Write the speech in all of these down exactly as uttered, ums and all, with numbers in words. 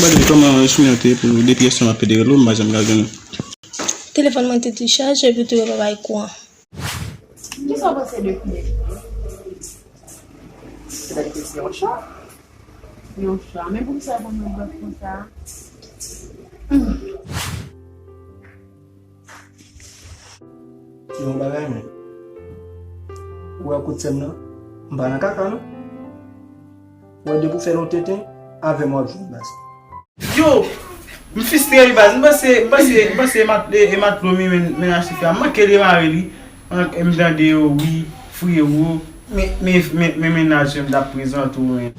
Gade kòman eswiyè te pou depi yèswa m ap pede rele w, m pa janm ka jwenn ou. Telefòn mwen te dechaje, epi tou yo pa bay kouran. Kisa w panse de koulè? Petèt ke se yon cha. Yon cha. Men poukisa l konn ret blanch konsa? Di yon bagay, men. Ou wè kout sè m nan? M pa nan kaka, non. Ou wè, depi w fè yon tenten, avè m w ap jwenn, baz. Yo! M fristre wi, baz. M panse, m panse, m panse e mat-, e, e matlo m men, men achte fè a. M manke demare li. M tande yo, wi, fri yo. Men, men, men, men mennaj m t ap prezante w, men.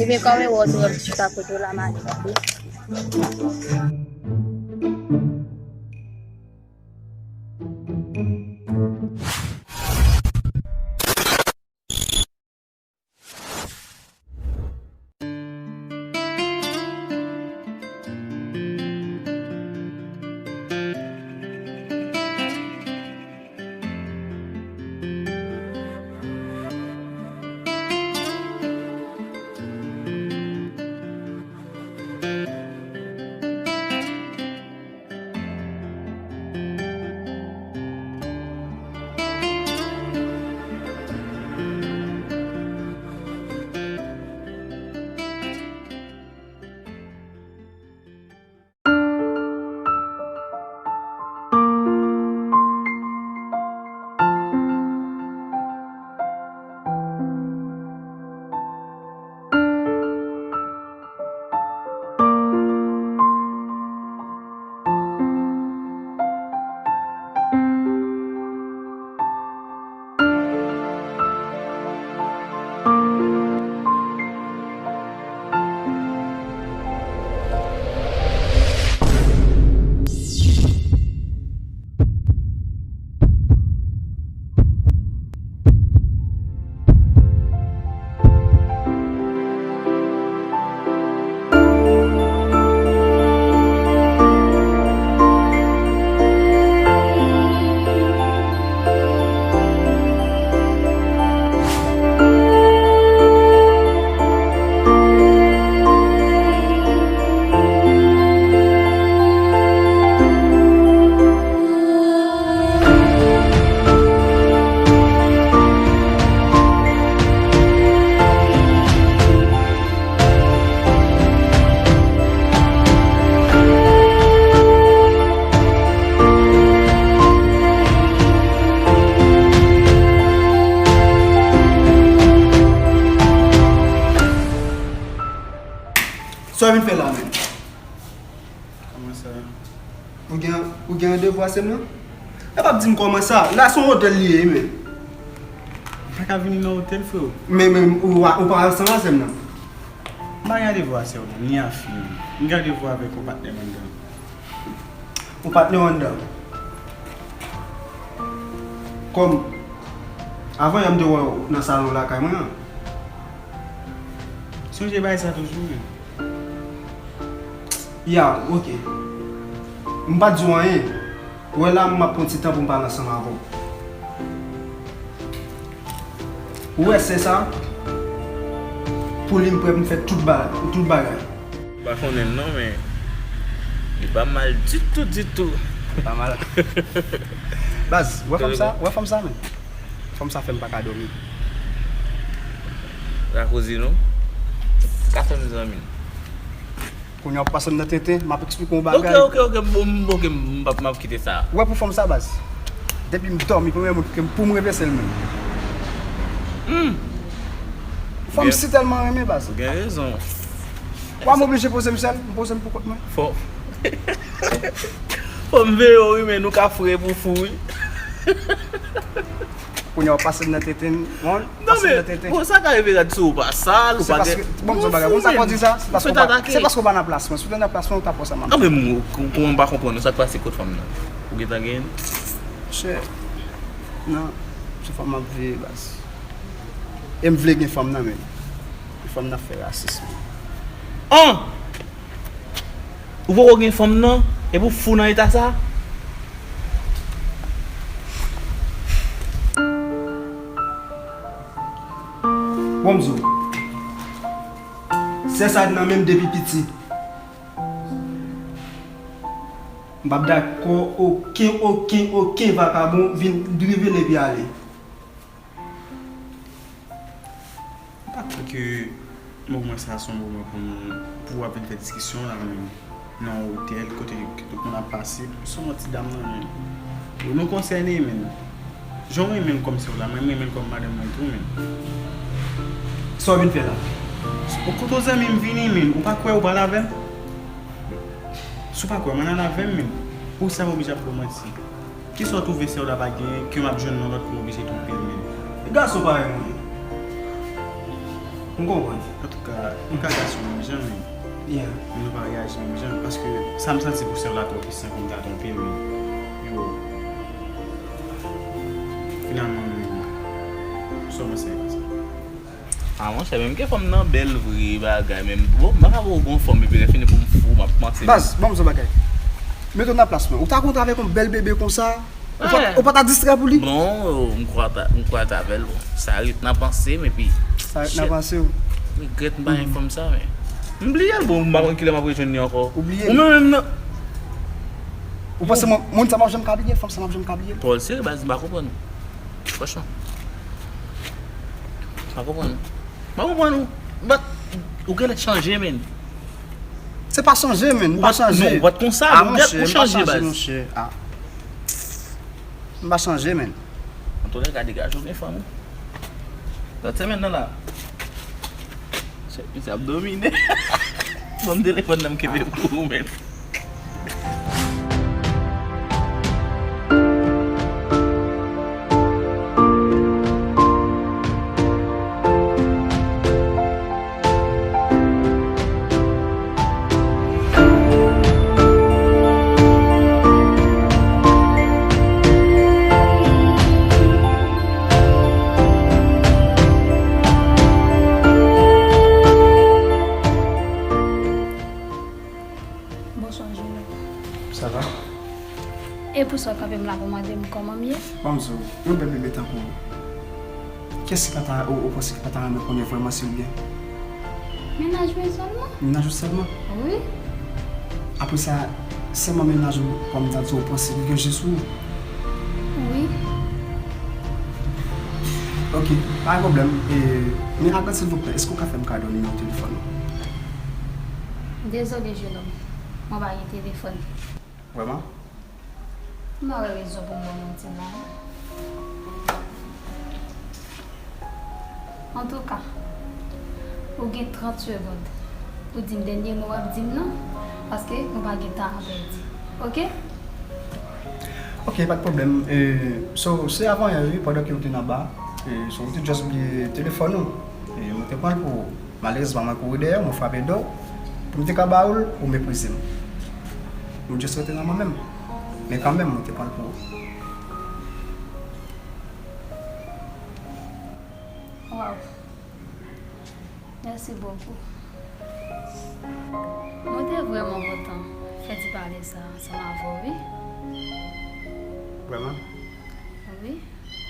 Ebyen, kòm e wè w te wè m chita kote w la, m ale. Sa w vin fè la menm? Kòman sa? Ou gen, ou gen randevou a sè m nan? E p ap di m kòman sa. La se yon otèl li ye, men. M pa ka vini nan otèl, freo. Men, men, ou, ou pa ansanm a sè m nan? M pa gen randevou a sè w nan, ni a fi m. M gen randevou avèk yon patnè m anndan. Yon patnè w anndan. Kòm, avan yè m te wè w nan salon lakay mwen an. Sonje bay sa toujou, men. Ya, oke. M pa t di w anyen. Wè la, m ap pran ti tan pou m pale ansanm avè w. Ou wè sè sa? Pou li, m prè pou m fè tout ba-, tout bagay. M pa konnen l non, men li pa mal ditou, ditou. Li pa mal. Baz, wè fanm sa? Wè fanm sa, men? Fanm sa fè m pa ka dòmi. Sa koze non? Ka fè m zanmi. Kounye a w ap pase m nan tenten, m ap eksplike w yon bagay. Ok, ok, ok, bon, ok, m p ap, m ap kite sa. Ou wè pou fanm sa, baz? Depi m dòmi, premye moun ke m, pou m reve se l menm. Hmm. Fanm si tèlman renmen, baz. Ou gen rezon. Wa m oblije poze m sèl, m poze m pou kont mwen. Fò, fò m veye w, wi, men nou ka fou e pou fou, wi. Kounye a w ap pase m nan tenten, wi. Non, men, bon, sa ka rive rad sou ou pa sal, ou pa gen. Bon, m di w bagay, bon, sa k fè w di sa? Se paske w pa, se paske w pa nan plas mwen. Si w te nan plas mwen, ou t ap wè sa m ap di. Non, men, kòman m pa konprann ou, sa k pase kot fanm nan? Ou gentan genyen? Monchè, non, se fanm m ap veye, baz. E m vle gen fanm nan, men. Men fanm nan ap fè rasis, men. An! Ou poko gen fanm nan, epi w fou nan eta sa? Bon, m di w, sè sa nan men m depi piti. M p ap dakò okenn, okenn, okenn vakabon vin drive l epi ale. M pa kwè ke moman sa a se yon moman pou nou, pou w ap vin fè diskisyon la menm nan yon otèl kote ke tout moun ap pase. Se yon ti dam nan menm. Yo, nou konsène menm. Jan w renmen l kòm sè w la, mwen m renmen l kòm madanm mwen tou menm. Sa w vin fè la? Ou kote w zanmi m vini menm, ou pa kwè ou pral avè m? Si w pa kwè m, ann al avè m menm. Poukisa m oblije ap ba w manti? Kisa w twouve sè w la pa genyen ke m ap jwenn nan lòt pou m oblije twonpe l menm? E gason parèy mwen ye. M konprann. Antouka, m ka gason menm jan menm. Yeah. Men nou pa reyaji menm jan. Paske sa m santi pou sè w la twò pisan pou m ta twonpe l menm. Yo. Finalman menm. Sa w panse de sa? Ah, monchè, menm ke fanm nan bèl vre, bagay, men bon, m pa ka wè w gon fanm, epi lè fini pou m fou, m ap panse. Baz, ban m di w bagay. Mete w nan plas mwen. Ou ta kontre avèk yon bèl bebe konsa, ou pa, ou pa ta distrè pou li? Bon, m kwè ta, m kwè ta avè l, bon. Sa ret nan panse m, epi. Sa ret nan panse w. Regrèt m pa gen fanm sa, men. M bliye l, bon, m pa konn kilè m ap rejwenn li ankò. Ou bliye Ou menm menm nan. Ou panse mwen, moun sa m ap janm ka bliye l, fanm sa m ap janm ka bliye l? Pawòl serye, baz, m pa konprann ou. Franchman. M pa konprann ou. M pa konprann ou. But, ou genlè chanje, menn. Se pa chanje, menn. M pa chanje. Non, ou pa t konsa, ou chanje, baz. M pa chanje, menn. Antoulèka, degaje w, gen fanm ou. Lòt semèn nan la. Chèf misye ap domine. Ban m telefòn nan, m kenbe pou ou, menn. Bonswa, Jero. Sa va? E pou sa w kanpe m la pou mande m kòman m ye? Ban m di w, yon bèl bebe tankou ou, kiyès ki pa ta, ou, ou panse ki pa ta renmen konnen vrèman si l byen? Mennaj mwen sèlman. Mennaj ou sèlman? Wi. Apre sa, sèlman mennaj ou, kòm m ta di w, ou panse li gen je sou ou? Wi. Ok, pa gen pwoblèm. E, men atann silvouplè, èske w ka fè m kado nimewo telefòn ou? Dezole, jenòm. Mwen pa gen telefòn. Vrèman? M pa wè rezon pou m ba w manti non. Antouka, ou gen trant segonn pou di m dènye mo w ap di m nan, paske nou pa gen tan a pèdi. Oke? Ok, pa t pwoblèm. E, so, se avanyè, wi, pandan ke ou te nan ba, e, so, ou te just bliye telefòn ou. E, mwen te pran l pou ou. Malerezman, mwen kouri dèyè w, mwen frape do w. Pou m te ka ba ou l, ou meprize m. Ou just rete nan mwen menm. Men kanmenm, mwen te pran l pou ou. Waw. Mèsi bokou. Mwen te vrèman kontan fè ti pale sa ansanm avè w, wi. Vrèman? Wi.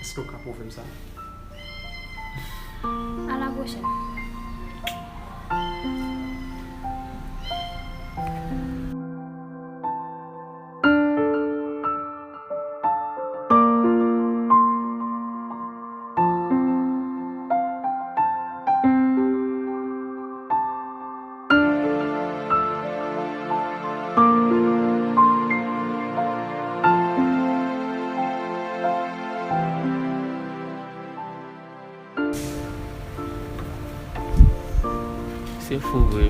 Èske w ka pwouve m sa? À la prochaine. Se fou vre.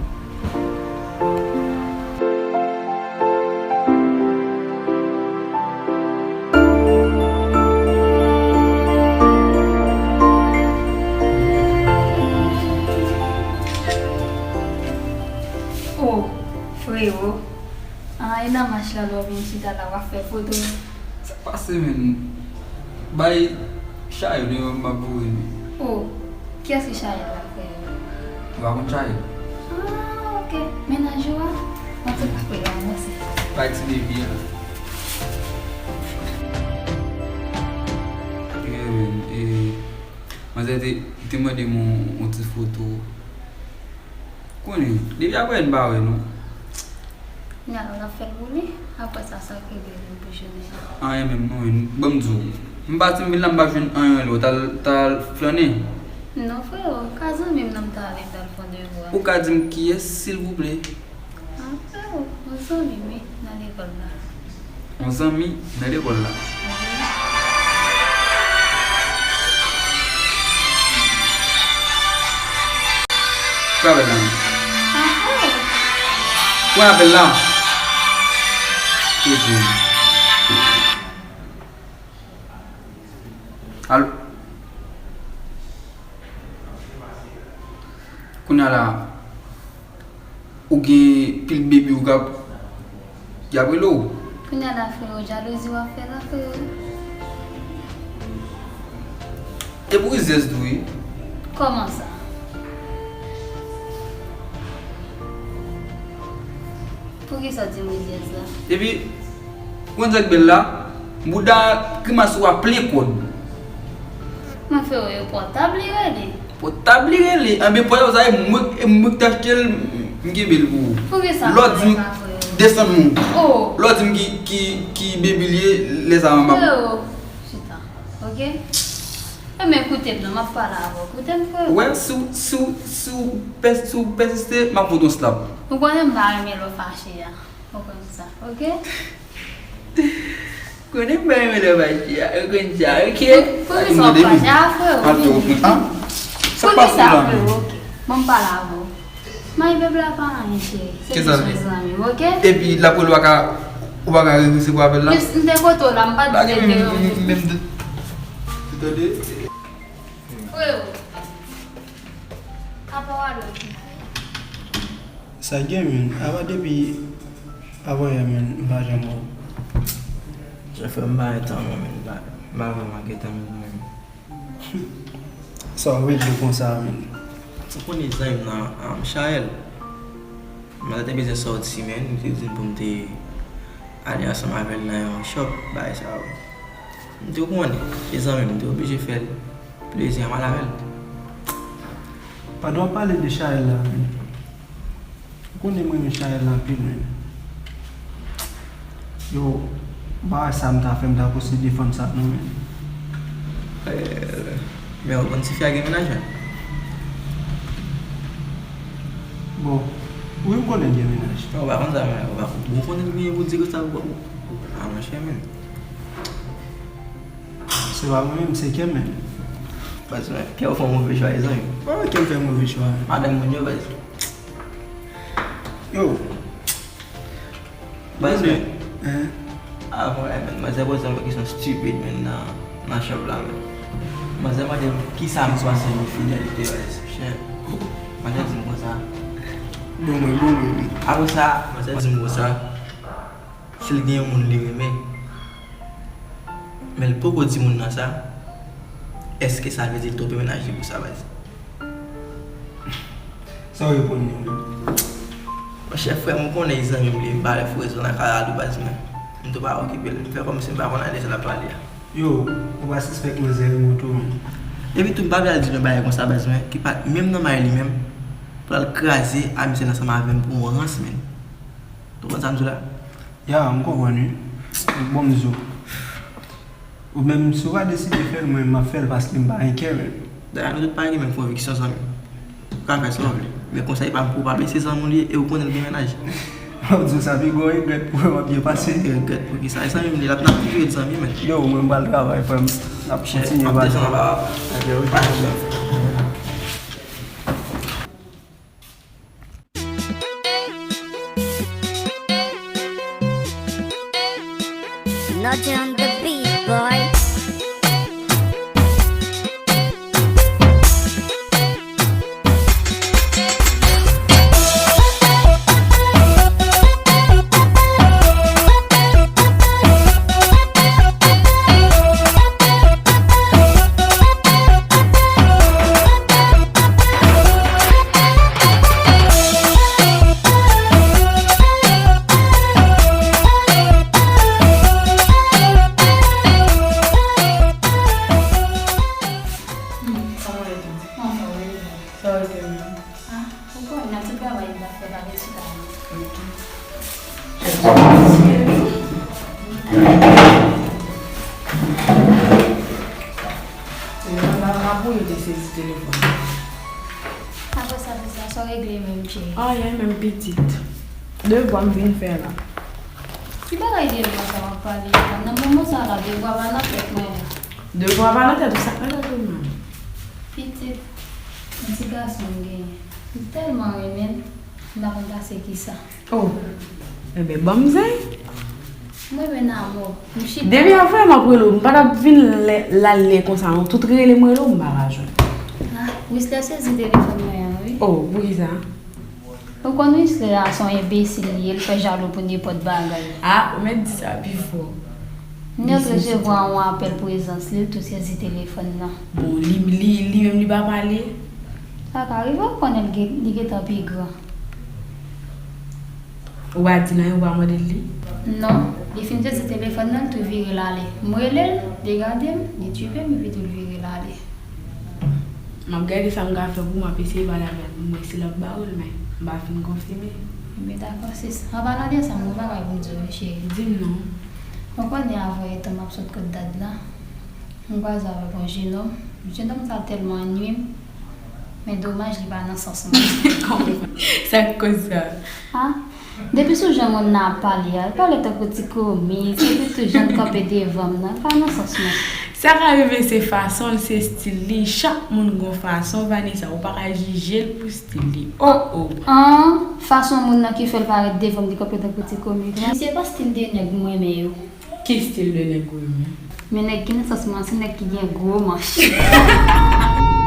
Oh, frewo. Ah, e nòmal, Ach la lè w vin chita la w ap fè foto. Sa k pase menm? Bay Chayèl yo m ap voye men. Oh, kiyès ki Chayèl la frè? Ou pa konn Chayèl? Ah, ok. Mennaj ou a? An tou ka frè, mèsi. Bay ti baby a. Yeah, man. E, manzè te, te mande m yon, yon ti foto. Konnen, depi apre n pa wè non. Kounya la w ap fè l pou li, apre sa sa k rete pou jounen an? Anyen menm non, men ban m di w. M pati m vin la m pa jwenn anyen lè w t al, t al flannen. Non freo, ka zanmi m nan m t ale m t al fè yon devwa. Ou ka di m kiyès silvouplè? Ah freo, yon zanmi m wi, nan lekòl la. Yon zanmi nan lekòl la. Pran apèl la. Pran apèl la. Alo. Kounya la. Ou gen pil baby ou k ap, y ap rele w. Kounya la freo, jalouzi w ap fè la freo. E pou rizyèz tou wi. Kòman sa? Poukisa w di m rizyèz la? Epi, ou konn sa k bèl la? Bouda grimas ou a plen kòd. Mwen freo, e pòtab li rele. Pòtab li rele. Anben pòtab sa e mwen, e mwen ki t achte l, m kenbe l pou ou. Poukisa? Lè w di m desann mwen. Oh. Lè w di m ki, ki, ki baby l ye, lè sa a m ap. Freo, chita. Ok? Enben koute m non, m ap pale avè w. Koute m freo. Wè, si w, si w, si w pès-, si w pèsiste, m ap fout yon slap. Ou konnen m pa renmen lè w fache a. Ou konn sa, ok? Konnen m pa renmen lè w fache a, ou konn sa, ok? Poukisa w fache a, freo? Al fè w konn, ah? Sa k pase la menm? Ok. Ban m pale avè w. May bebe la pa anyen, cheri. Se jis yon zanmi m, ok? Epi l ap rele w, ou pa ka, ou pa ka resevwa apèl la? M te kote w la, m pa t di l te yon. Ou tande? Freo. Apa w ale? Sa gen, men. Apa depi Avan yè menm, m pa janm wè w. Chèf, m pa gen tan non, men, m pa, m pa vrèman gen tan menm, non, men. Sa w regle konsa, men? Ou konnen zanmi m nan, um, Chayèl. Mwen te bezwen sòti, men, li te di m pou m te ale ansanm avè l nan yon shop, bagay sa yo. M te konnen, e zanmi m, m te oblije fè l plezi a, m al avè l. Pandan w ap pale de Chayèl la, men. Ou konnen mwen renmen Chayèl anpil, men. Yo, bagay sa m ta fè, m ta posede fanm sa non, men. Eh, men ou konn tifi a gen mennaj, men? Bon, wi, m konnen l gen mennaj. Non, ou pa konn sa, men. Ou pa, ou konnen l gen pou di konsa, ou, ou, ah, monchè, men. Se pa mwen menm, se kè m, men. Baz, men, kè w fè yon move chwa, e zanmi. Oh, kè m fè move chwa. Madanm moun yo, baz. Yo. Baz, men. Hein? Avan, eh, men, manzè poze m yon kesyon stupid, men, nan, nan shop la, men. Manzè mande m, kisa m panse de fidelite, baz? Shit. Manzè di m konsa. Bon, mwen, bon, mwen. Apre sa, manzè di m konsa. Si l gen yon moun li renmen, men l poko di moun nan sa, èske sa vle di l twonpe mennaj li pou sa, baz? Sa w reponn li menm? Monchè, frè m, ou konnen e zanmi m li, m pa lè fou rezon nan kara tou, baz, men m tou pa okipe l. M fè kòmsi m pa konn a de sa l ap pale a. Yo, ou pa sispèk manzè renmen w tou, men. Epi tou, m pa vle al di l yon bagay konsa, baz, men ki pa menm nan may li menm, pou l al kraze amizye l ansanm avè m pou yon rans, men. Ou konprann sa m di w la? Ya, m konprann wi. Bon, m di w. Ou menm, si w pa deside fè l, mwen, m ap fè l paske m pa gen kè, men. Dayè, nou tout pa gen menm konviksyon, zanmi. Ou ka fè sa w vle. Men konsèy pa m pou w, pa blese zanmi w li ye, e ou konnen l gen mennaj. M ap di w sa, pi gwo regrèt pou w ap byen pase. Regrèt pou kisa? E zanmi m li, l ap, n ap toujou ret zanmi, men. Yo, mwen, m pral travay, frè m. N ap kontinye pale. M ap desann anba. Ok, wi, pa pwoblèm. Noche on the beat, boy. Ou te sezi telefòn nan. Apre sa, apre sa, sa w regle menm, cheri? Anyen, menm pitit. Devwa m vin fè la. Ki bagay devwa sa w ap pale la? Nan moman sa la, devwa pa nan tèt mwen la. Devwa pa nan tèt ou, sa k nan tèt ou menm? Pitit, yon ti gason m genyen. M tèlman renmen l, m pa konn pase kisa. Oh, enben, ban m zen. Mwen menm amò, m chita. Depi avè m ap rele w, m pa t ap vin lè- la lè konsa non. Tout rele m rele w, m pa ka jwenn. Ah, Wislè sezi telefòn mwen an, wi. Oh, poukisa? Ou konn Wislè a se yon enbesil li ye, l fè jalou pou nenpòt bagay. Ah, ou mèt di sa pi fò. M net resevwa yon apèl prezans li, l tou sezi telefòn nan. Bon, li li li menm li pa pale. Sa ka rive, ou konnen li gen- li gentan pi gran. Ou pa di l anyen, ou pa mande l li? Non, li fin sezi telefòn nan, l tou vire l ale. M rele l, li gade m, li tchipe m, epi tou l vire l ale. M ap gade sa m ka fè pou m ap eseye pale avè l pou m wè si l ap ba ou l, men m pa fin konfime. Ebyen dakò, sis. An palan de sa, m gen yon bagay pou m di w, wi, cheri. Di m non. Ou konnen avè etan m ap sot kot dad la, m kwaze avèk yon jenòm. Jenòm sa tèlman nwi m, men domaj li pa nan sans mwen. Sa k koz sa? Ha? Depi sou jan moun nan ap pale a, li pale tankou ti komi, se li tou jan l kanpe devan m nan, li pa nan sans mwen. Sa ka rive se fason l, se stil li. Chak moun gon fason, Vanessa, ou pa ka jije l pou stil li. Oh, oh. An, fason moun nan ki fè l parèt devan m, li kanpe tankou ti komi. Misye pa stil de nèg m renmen yo. Ki stil de nèg ou renmen? Men nèg ki nan sans mwen, se nèg ki gen gwo manch.